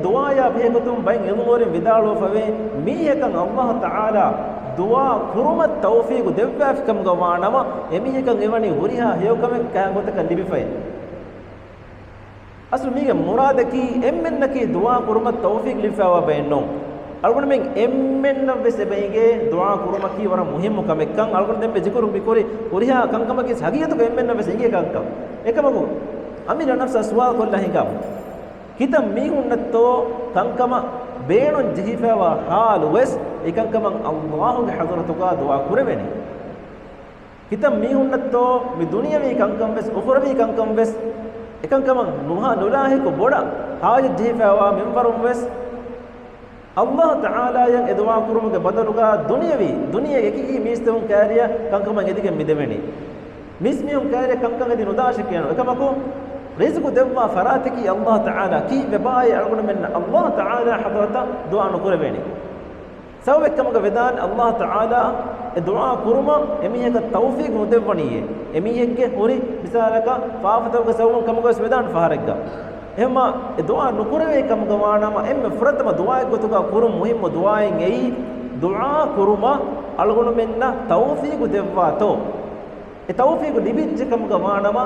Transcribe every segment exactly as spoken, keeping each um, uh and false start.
ދުޢާޔާ ބެހޭގޮތުން ބައެއް ޢިލްމުވެރިން ވިދާޅުވެފަވޭ، މީހަކަށް ﷲ ތަޢާލާ ދުޢާ ކުރުމަށް ތައުފީގު ދެއްވާފިކަމުގަ ވާނަމަ، އެމީހަކަށް އެވަނީ ހުރިހާ ހެޔޮކަމެއް ކަހަލަ ގޮތަކަށް ލިބިފައޭ. އަސްލު މީގެ މުރާދަކީ އެންމެންނަކީ ދުޢާ ކުރުމަށް ތައުފީގު ލިބިފައިވާ ބައެއް ނޫން. އަޅުގަނޑުމެން އެންމެންނަށް ވެސް އެބަ އިނގޭ ދުޢާ ކުރުމަކީ ވަރަށް މުހިއްމު ކަމެއްކަން. އަޅުގަނޑު ދެންމެ ޒިކުރު މިކުރި ހުރިހާ ކަންކަމަކީ ހަގީގަތުގަ އެންމެންނަށް ވެސް އިނގޭ ކަންކަން. އެކަމަކު، އަމިއްލަ ނަފްސަށް ސުވާލު ކޮށްލާ ހިނގާ. ކިތައް މީހުންނަށްތޯ ކަންކަމަށް ބޭނުން ޖެހިފައިވާ ޙާލު ވެސް އެކަންކަމަށް ﷲގެ ޙަޟްރަތުގަ ދުޢާ ކުރެވެނީ. ކިތައް މީހުންނަށްތޯ މި ދުނިޔަވީ ކަންކަން ވެސް، އުޚްރަވީ ކަންކަން ވެސް، އެކަންކަމަށް ނުހާ ނުލާހިކު ބޮޑަށް ޙާޖަތް ޖެހިފައިވާ މިންވަރުން ވެސް، ﷲ ތަޢާލާއަށް އެ ދުޢާ ކުރުމުގެ ބަދަލުގަ ދުނިޔެ އެކި މީސްތަކުން ކައިރިއަށް ކަންކަމަށް އެދިގެން މިދެވެނީ. މީސްމީހުން ކައިރިއަށް ކަންކަން އެދި ނުދާށޭ ކިޔަން. އެކަމަކު، ރިޒުޤު ދެއްވާ ފަރާތަކީ ﷲ ތަޢާލާ. ކީއްވެބާއޭ އަޅުގަނޑުމެންނަށް ﷲ ތަޢާލާ ޙަޟްރަތަށް ދުޢާ ނުކުރެވޭނީ؟ ސަބަބެއްކަމުގަ ވެދާނެ ﷲ ތަޢާލާ އެ ދުޢާ ކުރުމަށް އެމީހަކަށް ތައުފީޤު ނުދެއްވަނީއޭ. އެމީހެއްގެ ހުރި މިސާލަކަށް ފާފަތަކުގެ ސަބަބުން ކަމުގަވެސް ވެދާނެ ފަހަރެއްގަ. އެހެންމާ އެ ދުޢާ ނުކުރެވޭ ކަމުގަ ވާނަމަ، އެންމެ ފުރަތަމަ ދުޢާއެއް ގޮތުގަ ކުރުން މުހިއްމު ދުޢާއެއް އެއީ، ދުޢާ ކުރުމަށް އަޅުގަނޑުމެންނަށް ތައުފީޤު ދެއްވާތޯ. އެ ތައުފީޤު ލިބިއްޖެ ކަމުގަ ވާނަމަ،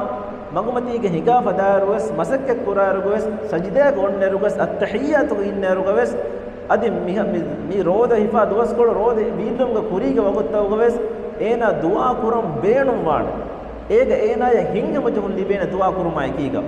މަގުމަތީގަ ހިނގާ ފަދައިރުވެސް، މަސައްކަތް ކުރާއިރުގަވެސް، ސަޖިދާގަ އޮންނައިރުގަވެސް، އައްތަޙިއްޔާތުގަ އިންނައިރުގަވެސް، އަދި މި، މި، މި ރޯދަ ހިފާ ދުވަސްކޮޅު ރޯދަ ވީއްލުމުގެ ކުރީގެ ވަގުތުތަކުގަވެސް، އޭނާ ދުޢާ ކުރަން ބޭނުންވާނެ. އޭގަ އޭނާޔަށް ހިތްހަމަޖެހުން ލިބޭނެ ދުޢާ ކުރުމާ އެކީގަ.